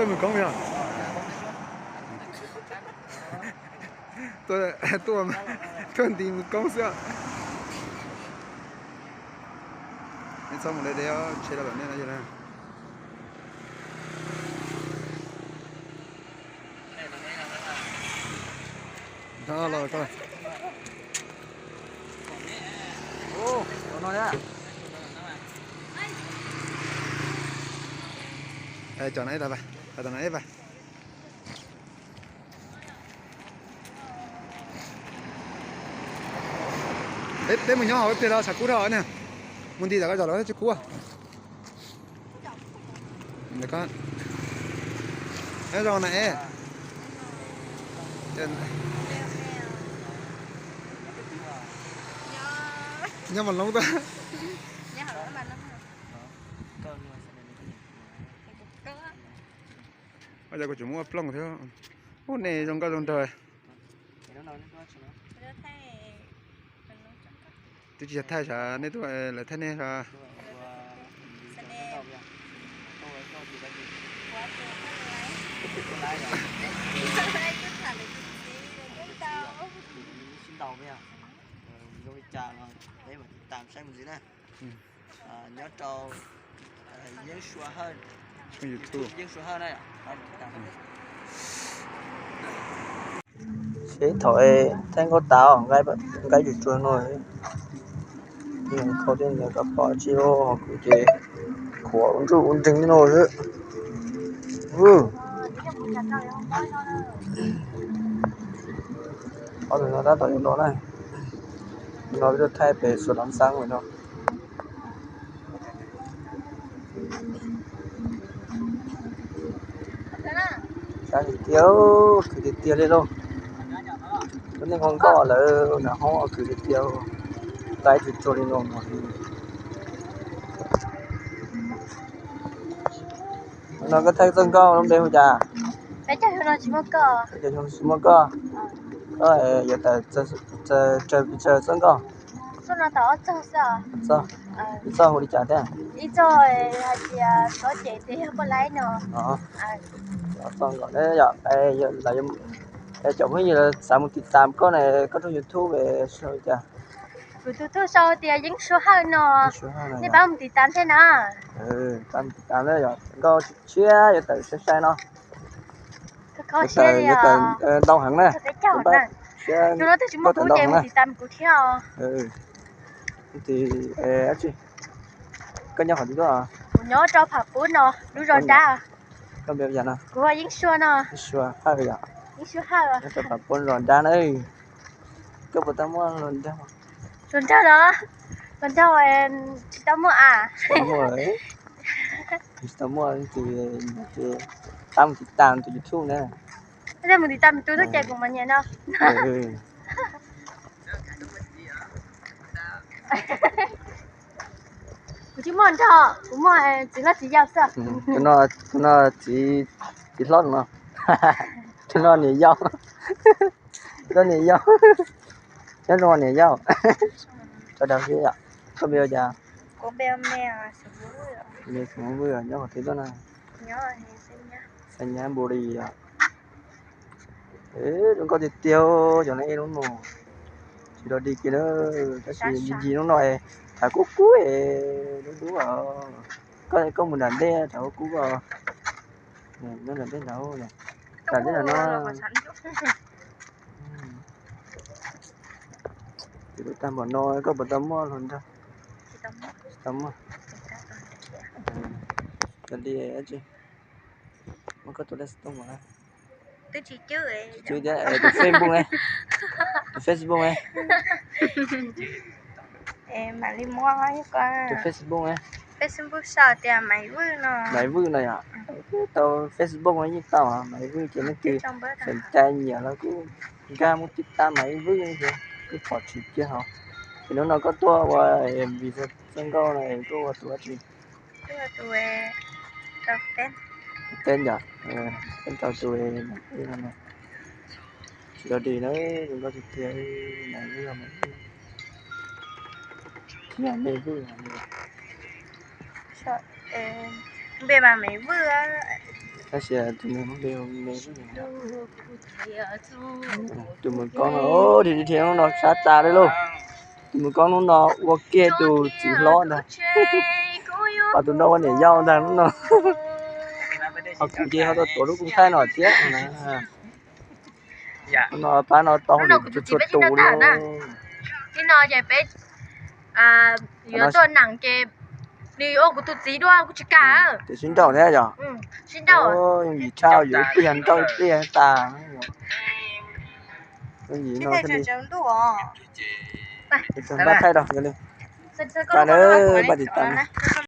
Mus koob yog. Tuaj, tuaj nti mus koob xwb. Nej txhob mus deb deb, tsheb lawm nej no yog na. Cov no ib tag pas, tom no ib pas. Peb mus nyob hauv ib pliag los tshav kub dhau na. Mus nti tom koj zos los tsis kub. Nyob zoo na. Nyob mas loob tag. Ua cas kuv tseem muaj plooj thiab. Ub, nej zoo nkauj zoo nraug. Twb tsis yog thaij sav, nej tuaj lawv thaij nej sav. Nyob rau Yeeb Sua Hawj, YouTube Yeeb Sua Hawj na. Seb thaum thaij nkauj tas nqaij tsuag tsuag no, khau tej ntawd rov pom tsis, ho kuv ces khuav ua ntsuj ua nreeg li no xwb. Ob tug no tab tom yuav los na. No peb tuaj thaij pem Xuas Nov Xaab no. Sab tiag tiag, khwv tiag tiag li lauj. Lub neej nkauj nkauj lawm na, hoob khwv tiag tiag, nqaij tsuag tsuag li no. No koj thaij txoj nkauj lub npe hu cas? Peb caug xyoo no tsis muaj koj. Peb caug xyoo tsis muaj koj. Koj yuav tawm tsawg txoj nkauj? Txoj no tawm ob txoj xwb. Ob txoj. Ib txoj hu li cas thiab? Ib txoj hais tias xov ces tias yog poj laib no. Ob txoj nkaus na yom. Cov phooj ywg xav mus tiv tam koj na, koj tus YouTube sau li cas? Kuv tus YouTube sau tias Yeeb Sua Hawj no. Nej pab mus tiv tam thiab na. Pab mus tiv tam na yom, nkauj tshiab yuav tawm sai sai no. Yuav tawm ntau heev na. Tus no twb tsis muaj kuv ces mus tiv tam kuv thiab. Koj nyob qhov twg tuaj? Kuv nyob rau Pham Pub no, lub zos nrab. Koj npe hu cas no? Kuv hu Yeeb Sua no. Yeeb Sua Hawj yom. Yeeb Sua Hawj. Nyob rau Pham Pub zos nrab na. Koj puas tau muaj hluas nraug? Hluas nraug los, hluas nraug tsis tau muaj a. Tsis tau muaj, tsis tau muaj ces pab mus tiv tam tus YouTube na. Mus tiv tam tus tub ces kuv mam nyiam no. Kuv tsis muaj nraug, kuv muaj txiv loj txiv yau xwb. Tus no txiv, txiv hlob no. Tus no niam yau. Tus no niam yau. Nyob zoo niam yau. Sawv daws thiab yom. Koj npe hu cas? Me Xeem Vwj, nyob qhov twg tuaj na? Xeem Nyab Npu Li yom. Zoo nkauj tiag tiag, cov neeg ej lub no. Tsis dog dig kiag na, tab sis yim yim lub no es thav kub kub es dub dub os. Koj, koj mus nram ntej thav kub kub os. Nyob nram ntej nrad, nram ntej nrad no. Ces kuv tag npaum no koj puas tau muaj hluas nraug? Tsis tau muaj. Cov li dab tsi? Muab koj tus lej xov tooj mas. Twb tsis cwb. Tsis cwb thiab, tus Facebook ne? Tus Facebook ne? Mam li muab tus Facebook ne? Facebook sau tias Maiv Vwj no. Maiv Vwj no yom? Tau Facebook no yeej tau, Maiv Vwj ces leej twg xav cai nyiam los kuj nkag mus tiv tam Maiv Vwj ces kuj pom tshwm kiag hos. Ces hnub no koj tuaj ua vim txoj nkauj no koj ua tus dab tsi? Teb yom, teb tau tus no. Tsis dog dig na, zoo nkauj tiag tiag, Maiv Vwj, Maiv Vwj. Thiab Maiv Vwj, npe mas Maiv Vwj, Tab sis tus me me, tus me koob no dhia dhia hnub no sab tas li lauj. Tus me koob hnub no ua kiag tus txiv hlob ntag, ho tus no ua niam yau ntag hnub no. Ho kuv ces ho tau tuav lub koob thaij no thiab. Hnub no pab no tau hauj lwm txhua tus li. Hnub no ces peb yuav tuaj nees ces nws ua kuv tus txiv dua kuv tsis kam. Ces sib nrauj thiab yog? Sib nrauj. Yooj yim tshaj, yuav ib pliag nrauj ib pliag tas. Yooj yim no thiaj li. Pab thaij rau yog li. Pab na, pab tiv tam na.